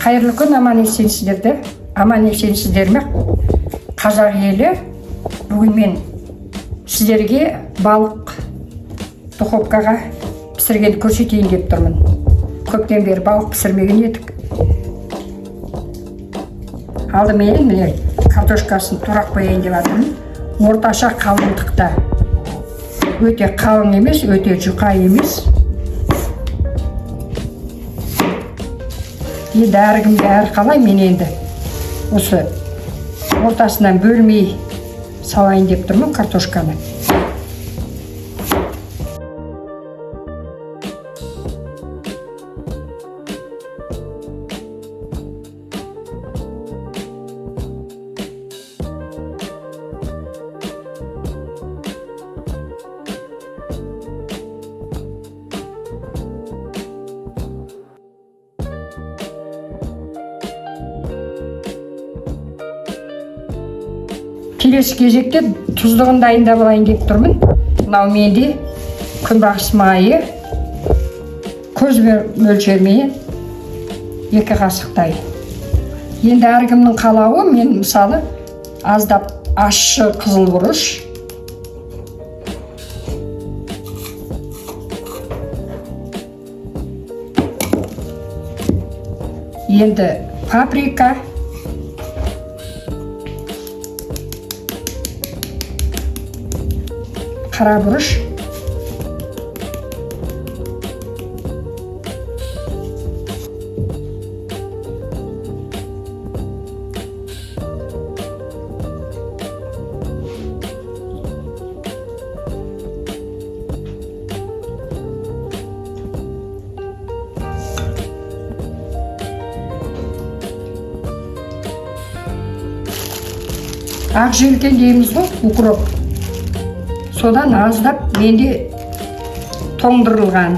Қайырлы күн, аман есенсіздерді, аман есенсіздер ме, қазақ елі? Бүгін мен сіздерге балық духовкаға пісіргенді көрсетейін деп тұрмын. Көптен бері балық пісірмеген едік. Алдымен міне, картошкасын турап қояйын деп жатырмын. Орташа қалыңдықта, өте қалың емес, өте жұқа емес. Енді әркімге әрқалай. Мен енді осы ортасынан бөлмей салайын деп тұрмын картошканы. Келесі кезекте тұздығын дайындап алайын деп тұрмын. Мынау менде күнбағыс майы, көз мөлшерімен 2 қасықтай. Енді әркімнің қалауы. Мен, мысалы, аздап ащы қызыл бұрыш, енді паприка, қара бұрыш, ақ желкен дейміз ғой, укроп, содан аздап. Менде тоңдырылған.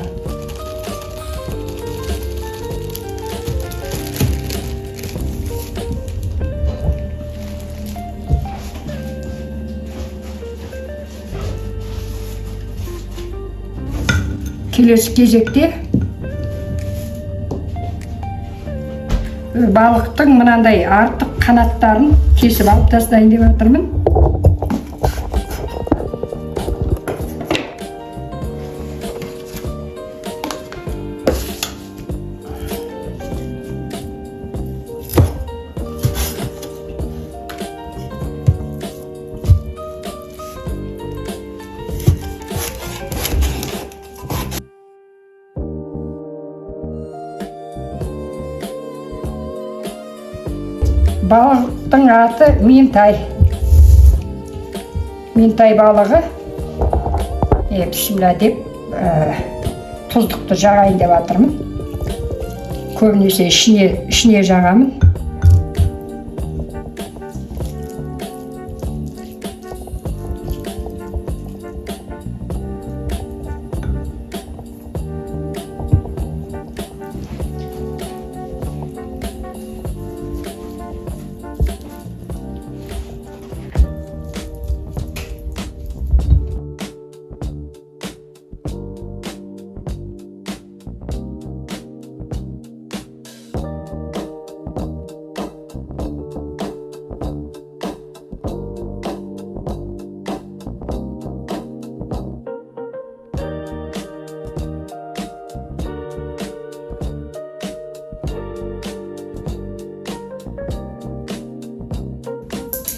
Келесі кезекте балықтың мынандай артық қанаттарын кесіп алып тастайын деп жатырмын. Балықтың аты минтай, минтай балығы. Бісміллә деп, тұздықты жағайын деп жатырмын. Көбінесе ішіне жағамын.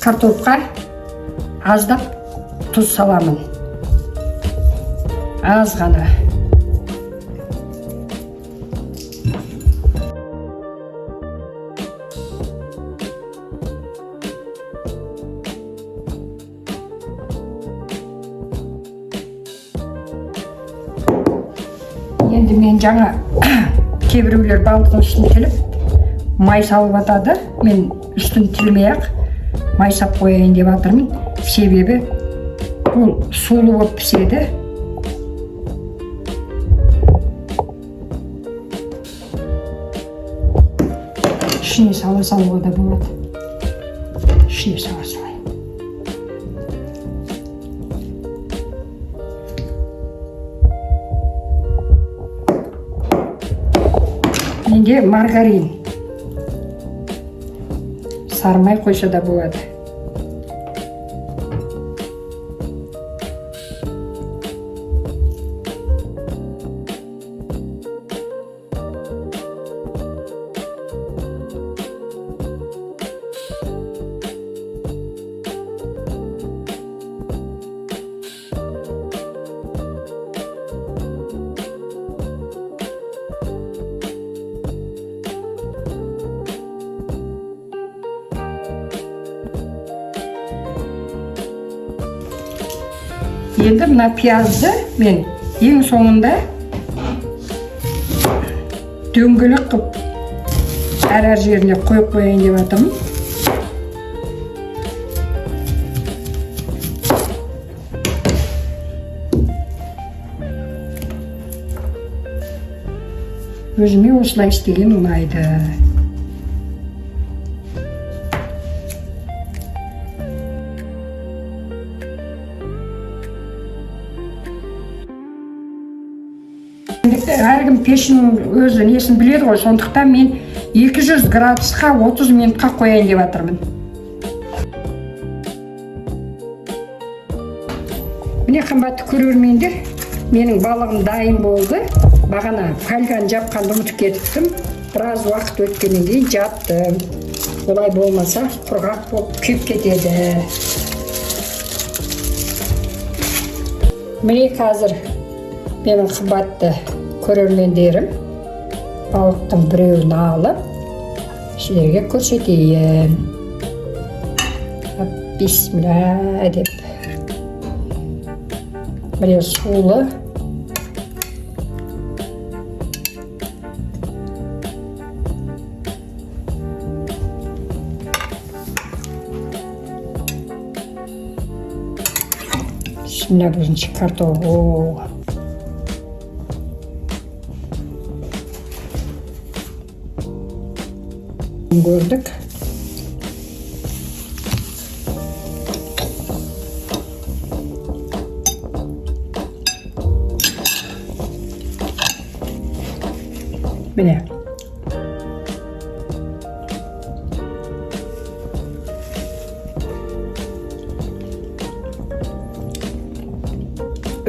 Картопқа аздап тұз саламын, аз ғана. Енді мен жаңа, кейбіреулер балықтың үстін тіліп, май салып жатады. Мен үстін тілмей ақ май сап қояйын деп жатырмын, себебі бұл сулы болып піседі. Ішіне сала салуға да болады, ішіне сала салайын. Менде маргарин. Сары май қойса да болады. Енді мына пиязды мен ең соңында дөңгелек қылып әр жеріне қойып қояйын деп жатырмын. Өзіме осылай істеген ұнайды. Әркім пешінің өзі несін біледі ғой, сондықтан мен 200 градусқа 30 минутқа қояйын деп жатырмын. Міне, қымбатты көрермендер, менің балығым дайын болды. Бағана фольганы жапқанды ұмытып кетіптім. Біраз уақыт өткеннен кейін жаптым. Олай болмаса құрғақ болып күйіп кетеді. Міне, қазір менің қымбатты көрермендерім, балықтың біреуін алып сіздерге көрсетейін. Бисмилля деп. Міне, сулы. Бисмилля, бірінші картоп. О. Көрдік. Міне.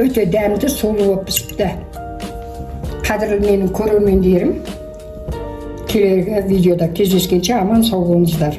Өте дәмді, сулы болып пісіпті. Қадірлі менің көрермендерім, келесі видеода кездескенше аман сау болыңыздар.